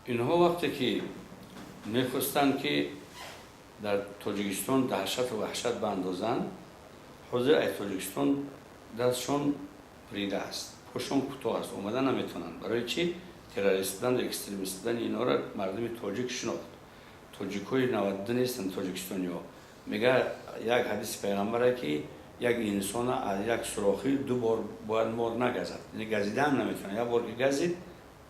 Инҳо вақте ки мехостанд, ки дар Тоҷикистон даҳшату ваҳшат баандозанд, ҳозир аз Тоҷикистон дастшон бурида аст, пошон кӯтоҳ аст, омада наметавонанд. Барои чӣ? Террорист будан, экстремист будани инҳоро мардуми тоҷик шинохт. Тоҷикҳои 92 нестанд тоҷикистониҳо. Мега, як ҳадиси пайғамбаре, ки як инсона аз як сурохӣ ду бор бояд мор нагазад, яъне газидаам наметавонад. Як бор ки газид,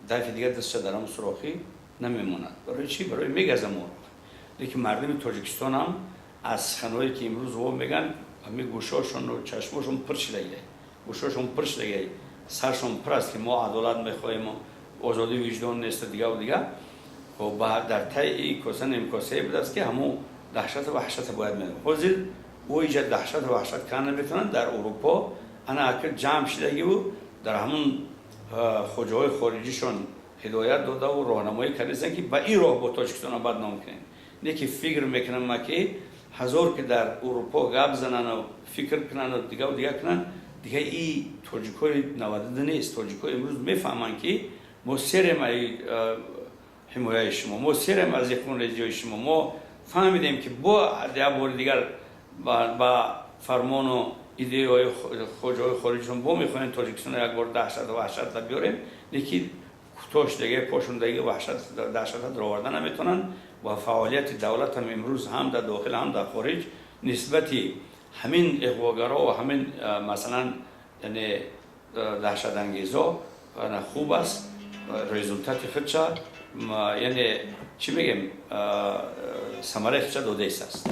дафъи дигар дастша дар ҳамон сурохӣ намемонад. Барои чӣ? Барои мегаза мор. Лекин мардуми Тоҷикистон ҳам аз суханҳое, ки имрӯз во мегӯянд, ҳами гӯшошону чашмошон пур шудагиай, гӯшошон пур шудагиай, саршон пур аст, ки мо адолат мехоҳем, озодии виҷдон нест, дигаву дигар. Хоб, дар таи коса нимкосае будааст, ки ҳамун даҳшату ваҳшата бояд ме ҳозир ӯ иҷа даҳшату ваҳшат карда наметавонанд. Дар Урупо ана ака ҷамъ шудагиву дар ҳамун хоҷаҳои хориҷишон ҳидоят додаву роҳнамоӣ кардастанд, ки ба ин роҳ бо Тоҷикистона бадном кунем. Не ки фикр мекунам ма, ки ҳазор ки дар Урупо гап занану фикр кунану дигаву дигар кунанд, дигар и тоҷикҳои 92 нест. Тоҷикҳо имрӯз мефаҳманд, ки мо серем ай ҳимояи шумо, мо серем аз хунрезиҳои шумо. Мо фаҳмидем, ки бо як бори дигар ба фармону идеяҳои хоҷаҳои хориҷишон бо мехоҳем Тоҷикистонро як бор даҳшату ваҳшатта биёрем. Лекин кӯтоҳ шудаги, пошондаги, ваҳшат даҳшата дароварда наметавонанд. Ва фаъолияти давлатам имрӯз ҳам дар дохил, ҳам дар хориҷ нисбати ҳамин иғвогаро ва ҳамин, масалан, яъне даҳшатангезо хуб аст. Результати худша, яъне чӣ мегем, самараи худша додаист аст.